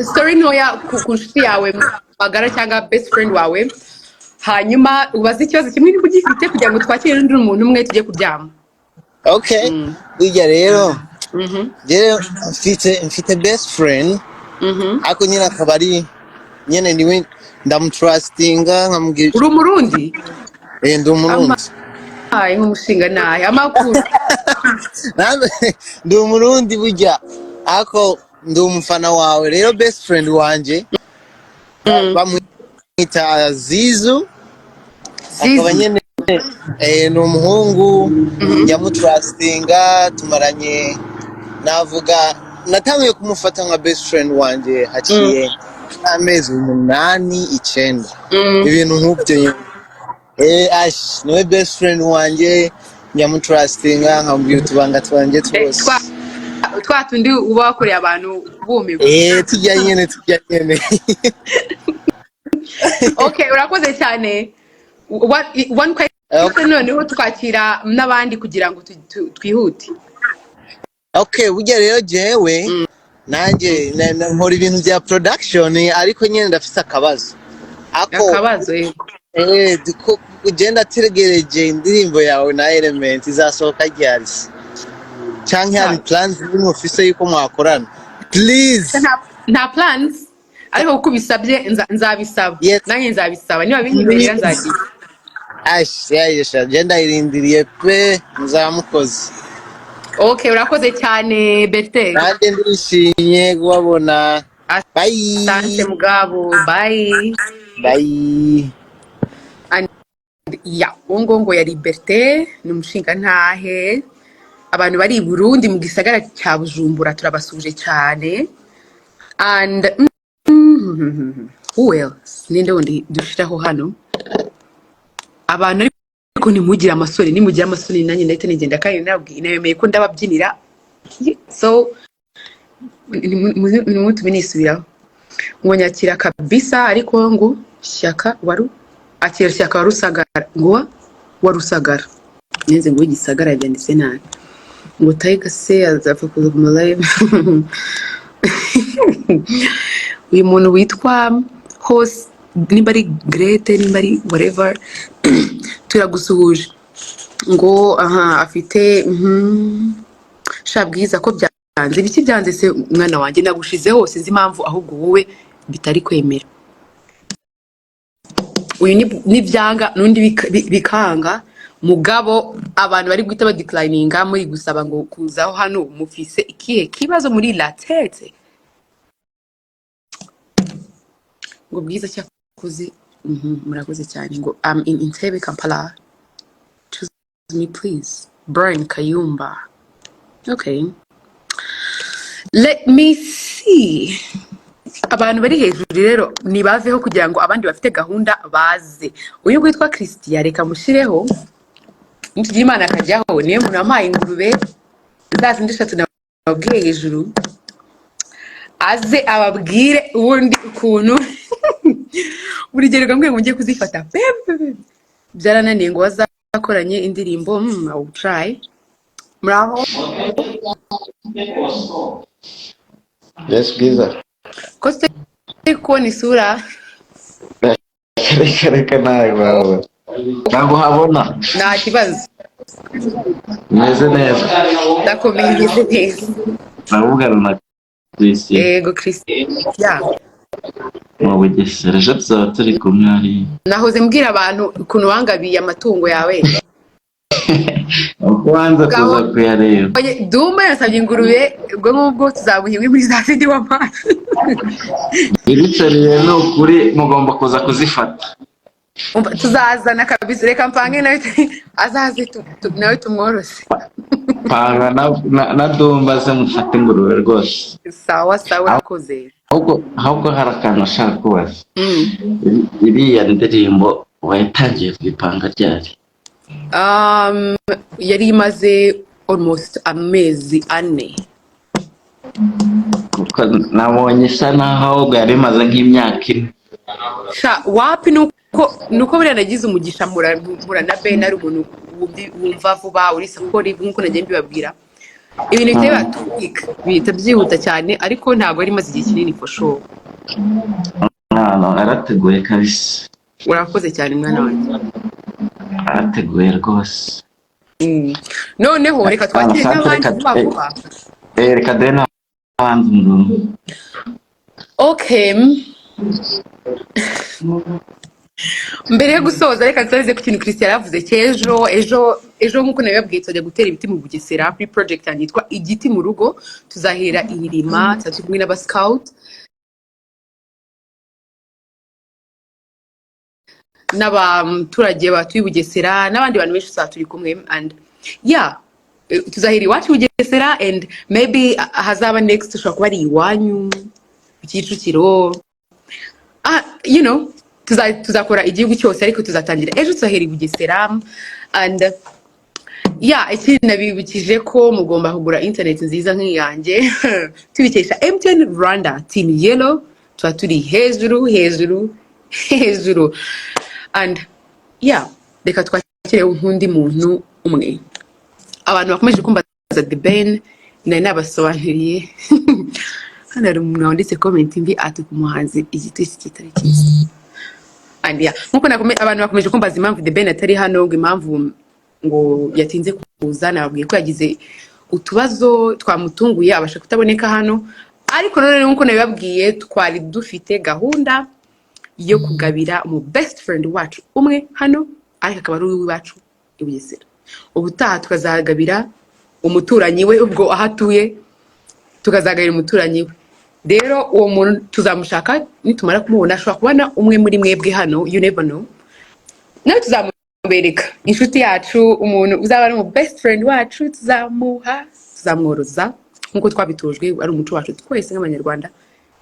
Story ntoya ku nshuti yawe magara cyangwa best friend wawe, hanyuma ubaze ikibazo kimwe niba ugifite, kugira ngo twakire n'undi muntu umwe tujye kuryama. Okay. Burya rero rero mfite best friend, ariko nyine akaba ari nyine niwe ndamutrustinga, nkamubwira. Uri Umurundi? Eh, ndi Umurundi. Amaye nk'umushinga nahe amakuru. Ndi Umurundi burya, ariko ndi umufana wawe. Rero best friend wanje bamwita Zizu, akaba Zizu. nyine ni umuhungu yamutrustinga, tumaranye, navuga natangiye kumufata nka best friend wanje haciye amezi 8, 9, ibintu nk'ubyo nyine. Ash niwe best friend wanje, nyamutrustinga, nkamubwira utubanga twanje twose. Twa tundi uba wakoreye abantu bumirwa. Eh, tujya nyene, tujya nyene. Okay, urakoze cyane. One question, noneho twakira n'abandi kugira ngo twihute. Okay, burya rero jewe nanjye nkora ibintu bya production, ariko nyine ndafise akabazo ako. Akabazo, yego. Je ndategereje indirimbo yawe na Element, izasohoka ryari se? Canke hari plans zimwe ufise yuko mwakorana, please? Nta plans, ariko kuko ubisabye nzabisaba. Yes. Nanjye nzabisaba, niba binyemerera nzagira. Ash yayesha, je ndayirindiriye pe, muzamukoze. Okay, urakoze cyane, Bertin. Nanjye ndishimye kubabona, bye. Asante mugabo, bye. Bye. Ya, uwo ngo yari Bertin, ni umushingantahe. Abantu bari i Burundi mu gisagara cya Bujumbura turabasuje cyane. And who else? Ninde wundi dushiraho hano? Abantu ariko ntimugire amasoni, nimugira amasoni nanjye ndahita nigenda, kandi nabwiye, nemeye ko ndababyinira, so nimutume nisubiraho. Ngo nyakira kabisa, ariko ngo Shyaka waru akira Shyaka wa Rusagara, ngo wa Rusagara neze, ngo w'igisagara byanditse nabi. Ngo Tiger se azapfa kuza ku live? Uyu muntu witwa hose, nimba ari Grete, nimba ari whatever, turagusuhuje. Ngo aha afite sha Bwiza ko byanze, ibiki byanze se mwana wanjye? Nagushizeho, sinzi impamvu ahubwo wowe bitari kwemera. Uyu nibyanga n'undi bikanga. Mugabo abantu bari guhita badeclininga muri gusaba ngo kuzaho hano, mufise ikihe kibazo muri la tête? Ngo Bwiza cyakoze, murakoze cyane. Ngo I'm in Entebbe, Kampala, choose me please, Brian Kayumba. Okay, let me see. Abantu bari hejuru rero nibaveho kugira ngo abandi bafite gahunda baze. Uyu witwa Christian, reka mushireho, nitugira Imana akajyaho. Niyo muntu wampaye ingurube za zindi eshatu nababwiye hejuru, aze ababwire ubundi ukuntu buri gihe reka ngo ngiye kuzifata pe pe pe. Byarananiye. Ngo bazakoranye indirimbo. I will try. Muraho? Yes, Bwiza. Ko tutari kubona isura? Reka reka, nawe wawe ntabwo habona. Nta kibazo. Meze neza. Ndakomeye, meze neza. Ndavugana na Christian? Yego, Christian. Mu Bugesera, ejo tuzaba turi kumwe hariya. Nahoze mbwira abantu ukuntu wangabiye amatungo yawe. Uko wanze kuza kuyareba. Oye, Duma yasabye ingurube, ubwo ngubwo tuzaguha imwe muri za zindi wampaye. Iricariye, ni ukuri mugomba kuza kuzifata. Umva, tuzazana kabisa. Reka mpange nawe azaze nawe tumworose. Panga na Dumba ze mufate ingurube rwose. Sawa sawa, urakoze. Ahubwo hari akantu ashaka kubaza. Iriya ndirimbo wayitangiye kuyipanga ryari? Yari imaze almost amezi 4. Kuko nabonye isa naho ahubwo yari imaze nk'imyaka 4. Sha wapi, nuko buriya nagize umugisha mpura na Ben, ari umuntu wumva vuba, uri supportive nkuko nagiye mbibabwira. Ibintu bihita biba too quick, bihita byihuta cyane, ariko ntabwo yari imaze igihe kinini for sure. Mwana arateguye kabisa. Urakoze cyane, mwana wanjye. Arateguye rwose. Noneho reka twakire Sante, n'abandi reka vuba vuba. Reka duhe n'abandi umurongo. Okay, mbere yo gusoza, reka nsoreze ku kintu Christian yaravuze cy'ejo. Ejo nk'uko nabibabwiye, tuzajya gutera ibiti mu Bugesera kuri project yanjye yitwa Igiti mu Rugo. Tuzahera ihirima, tuzaba turi kumwe n'aba scout n'abaturage batuye i Bugesera n'abandi bantu benshi, tuzaba turi kumwe. And yeah, tuzahera iwacu i Bugesera and maybe ahazaba next ushobora kuba ari iwanyu ku Kicukiro. Tuzakora igihugu cyose, ariko tuzatangira ejo, tuzahera i Bugesera. And yeah, ikindi nabibukije ko mugomba kugura internet nziza nk'iyanjye tubikesha MTN Rwanda, team yellow, tuba turi hejuru hejuru hejuru. And yeah, reka twakire nk'undi muntu umwe. Abantu bakomeje kumbaza The Ben, nari nabasobanuriye. Hano hari umuntu wanditse comment mbi ati ku muhanzi igitutsi kitari cyiza. And yeah, nkuko abantu bakomeje kumbaza impamvu The Ben atari hano, ngo impamvu ngo yatinze kuza, nababwiye ko yagize utubazo twamutunguye abasha kutaboneka hano. Ariko none nkuko nabibabwiye, twari dufite gahunda yo kugabira umu best friend wacu umwe hano, ariko akaba ari uw'iwacu i Bugesera. Ubutaha tukazagabira umuturanyi we, ubwo aho atuye tukazagabira umuturanyi we. Rero uwo muntu tuzamushaka, nitumara kumubona ashobora kubona umwe muri mwebwe hano, you never know, nawe tuzamubereka inshuti yacu. Umuntu uzaba ari umu best friend wacu tuzamuha, tuzamworoza nk'uko twabitojwe, ari umuco wacu twese nk'Abanyarwanda.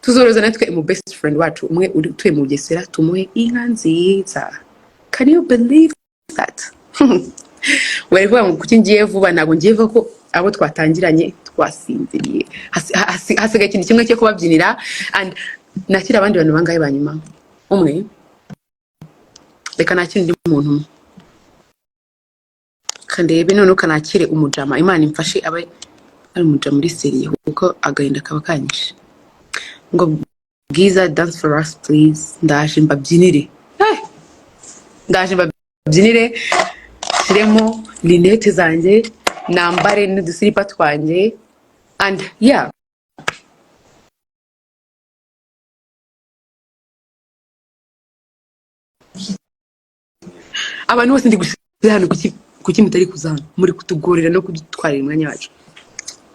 Tuzoroza natwe umu best friend wacu umwe uri utuye mu Bugesera, tumuhe inka nziza. Can you believe that? Bari kuvuga ngo kuki ngiye vuba. Ntabwo ngiye vuba ko abo twatangiranye twasinziriye. Hasigaye ikintu kimwe cyo kubabyinira. And nakira abandi bantu bangahe ba nyuma? Umwe. Reka nakire undi muntu umwe, kandebe noneho kanakire umujama. Imana imfashe abe ari umujama muri sérieux, kuko agahinda kaba kanyishe. Ngo "Bwiza, dance for us please." Ndaje mbabyinire. Ndaje mbabyinire, nshyiremo lunettes zanjye, nambare n'udusiripa twanjye. And yeah, abantu bose ndi gushyira hano, kuki mutari kuza hano? Muri kutugorera no kudutwarira umwanya wacu,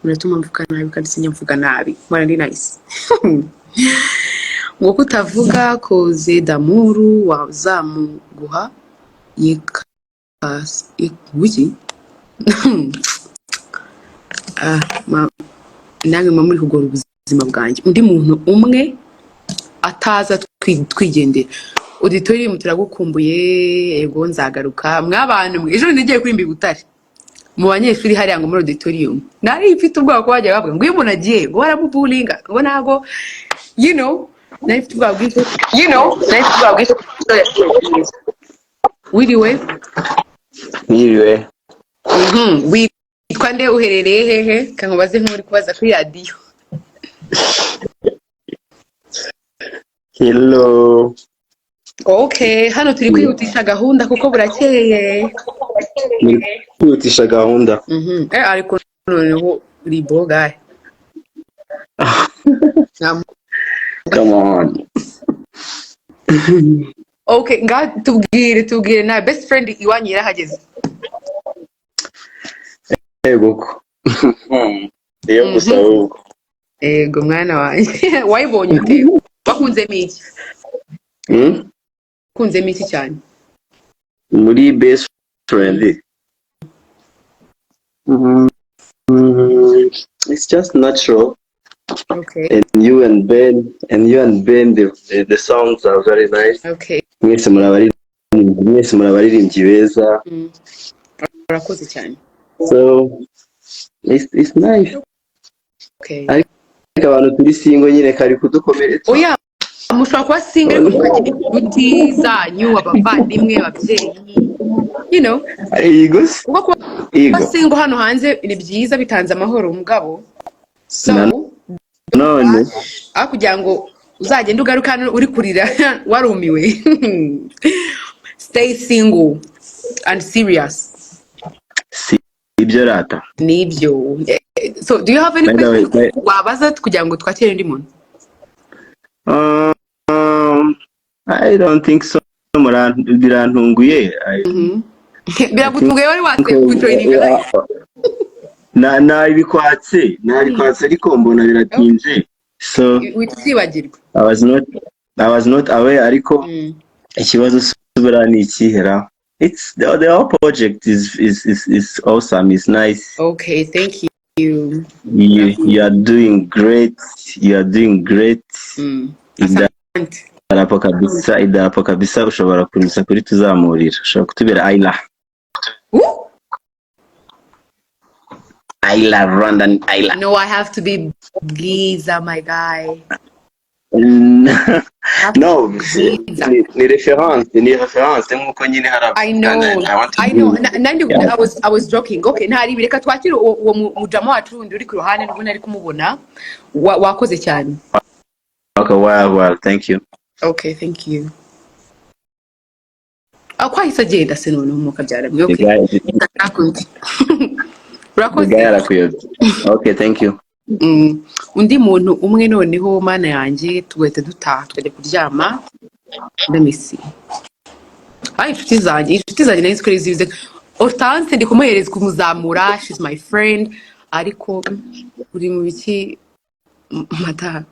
muratuma mvuga nabi kandi sinjya mvuga nabi, mpora ndi nice. Ngo kutavuga koze damuru wazamuguha yekasi wiki. Ah, namwe muba muri kugora ubuzima bwanjye. Undi muntu umwe ataza twigendera. Auditorium turagukumbuye. Yego, nzagaruka mwabantu mwe. Ejo ngiye kuririmba i Butare mu banyeshuri hariya ngo muri auditorium. Nari mfite ubwoba ko bajya bavuga ngo iyo umuntu agiye ngo baramuburinga, ngo ntago nari mfite ubwoba bwinshi, nari mfite ubwoba bwinshi. Wiriwe? Mwiriwe. Witwa nde, uherereye hehe? Kankubaze nk'uri kubaza kuri radiyo. Hello. Okay, hano turi kwihutisha gahunda kuko burakeye. Muri kwihutisha gahunda. Ariko noneho uri bogaye. Come on. Okay, nga tubwire na best friend iwanyu yarahageze? Yego ko. Iyo gusa ahubwo. Ego mwana wanjye, wayibonye ute? Wakunzemo iki? Hmm? Wakunzemo iki cyane? Muri best friend. It's just natural. And you and Ben, the songs are very nice. Mwese muri abaririmbyi beza. Urakoze cyane. So it's nice. Ariko abantu turi single nyine kari kudukomeretsa. Oya. Mushobora kuba single ariko mukagira inshuti zanyu, abavandimwe, ababyeyi. Yego se. Kuko kuba Yego. single hano hanze ni byiza, bitanze amahoro mugabo. So None aho kugira ngo uzagende ugaruke hano uri kurira warumiwe, stay single and serious. Si ibyo rata. Nibyo. So do you have any By the way, question wabaza kugira ngo twakire undi muntu? I don't think so. Birantunguye. Biragutunguye? Wari watse kujoininga? Na Nabikwatse ariko mbona biratinze. So Witibagirwa. I was not aware, ariko ikibazo subira ni ikihera. It's the whole project is awesome. It's nice. Okay, thank you. You are doing great. You are doing great. Asante. Idarapo kabisa, idarapo kabisa, ushobora kunyuza kuri tuzamurira. Ushobora kutubera Ayla. Ayla, Rwandan Ayla. No, I have to be Bwiza, my guy. No, Bwiza. Ni reference nkuko nyine hari I know. I want to I know. do. Nandi Yeah. I was joking. Okay, ntari reka twakire uwo mujama wacu wundi uri ku ruhande, nubwo nari kumubona. Wakoze cyane. Okay, well, thank you. Okay, thank you. Ah, ko ahise agenda se noneho mukabyara mwe? The Okay. guy, the Nakundi. Urakoze. guy arakuyobye. Okay, thank you. Undi muntu umwe noneho, mana yanjye, tugahita dutaha tukajya kuryama. Let me see. Ah, inshuti zanjye nari nzi ko ari zibize. Hortense ndi kumuhereza kumuzamura, she's my friend, ariko uri mu biki mata?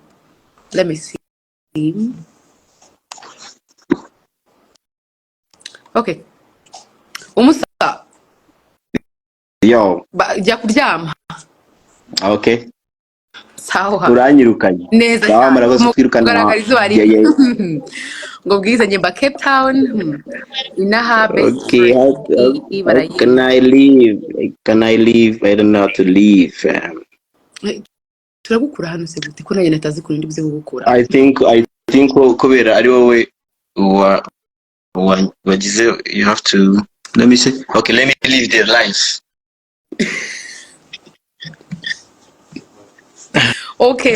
Let me see. Okay. Umusa. Yo. Jya kuryama. Okay. Sawa. Uranyirukanye. Neza Sawa. cyane. Murakoze kwirukana. Kugaragara izuba Yeah. ngo bwiza njye mba Cape Town, inaha best Okay, friend how barayizi. can I leave? Can I leave? I don't know how to leave. Turagukura hano se gute ko nanjye natazi ukuntu ndi buze kugukura? I think ko kubera ari wowe wa wagize, you have to, let me see. Okay, let me leave the life. Okay,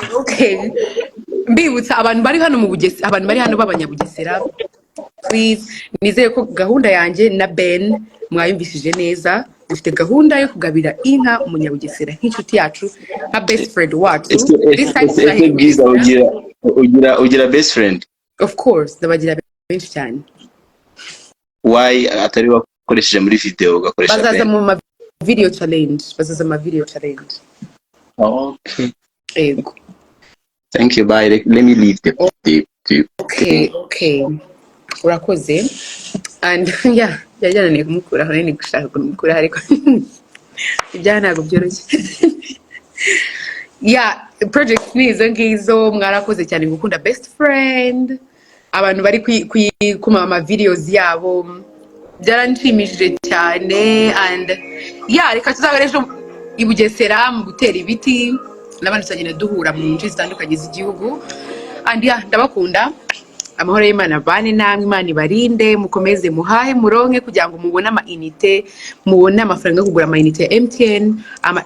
mbibutsa abantu bari hano mu Bugesera, abantu bari hano b'abanyabugesera, please, nizere ko gahunda yanjye na Ben mwayumvishije neza. Dufite gahunda yo kugabira inka umunyabugesera nk'inshuti yacu, nka best friend wacu. Ese This time ese ese tuzahera Bwiza, Bugesera. ugira best friend? Of course, ndabagira benshi cyane. Why atari wakoresheje muri video, ugakoresha Bazaza Ben? mu ma video challenge, bazaza mu ma video challenge. Okay. Yego. Thank you, bye. Let me leave the Okay, urakoze. And yeah, byari byananiye kumukuraho, nari gushaka kumukuraho ariko ibyaha ntabwo byoroshye. Yeah, project ni izo ngizo. Mwarakoze cyane gukunda best friend. Abantu bari kuma ama videos yabo byaranshimishije cyane. And yeah, reka tuzahora ejo i Bugesera mu gutera ibiti n'abandi, tuzagenda duhura mu nce zitandukanye z'igihugu. And yeah, ndabakunda. Amahoro y'Imana abane namwe, Imana ibarinde, mukomeze muhahe muronke kugira ngo mubone ama unite, mubone amafaranga yo kugura ama unite ya MTN ama